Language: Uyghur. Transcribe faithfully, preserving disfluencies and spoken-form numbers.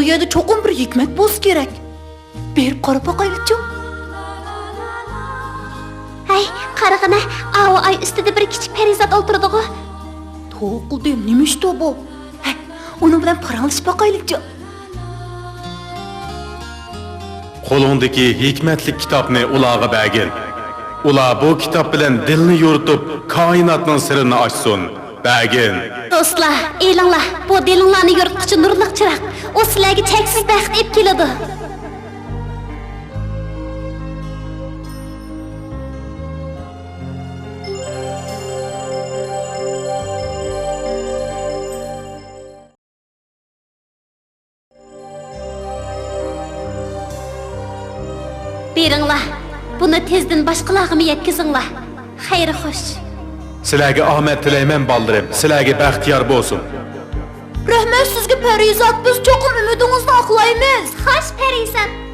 يەردە چوقۇم بىر ھېكمەت بولسا كېرەك. بېرىپ قاراپ باقايلىچۇ. ھەي، قارىغىنە، ئاۋۇ ئاي ئۈستىدە بىر كىچىك پەرىزات ئولتۇرىدىغۇ. توۋا قىلدىم، نېمە ئىشتۇ بۇ؟ ھەي، ئۇنىڭ بىلەن پاراڭلىشىپ باقايلىچۇ. قولۇڭدىكى ھېكمەتلىك كىتابنى ئۇلارغا بەرگىن. ئۇلار بۇ كىتاب بىلەن دىلنى يورۇتۇپ، كائىناتنىڭ سىرىنى ئاچسۇن. بەرگىن. دوستلار، ئېلىڭلار، بۇ دىلىڭلارنى يورۇتقۇچى نۇرلۇق چىراغ. ئۇ سىلەرگە چەكسىز بەخت ئېلىپ كېلىدۇ. بېرىڭلار، بۇنى تېزدىن باشقىلارغىمۇ يەتكۈزۈڭلار. خەير خوش. سىلەرگە ئامەت تىلەيمەن، بالىلىرىم. سىلەرگە بەخت يار بولسۇن. رەھمەت سىزگە، پەرىزات. بىز چوقۇم ئۈمىدىڭىزنى ئاقلايمىز. خوش، پەرىزات.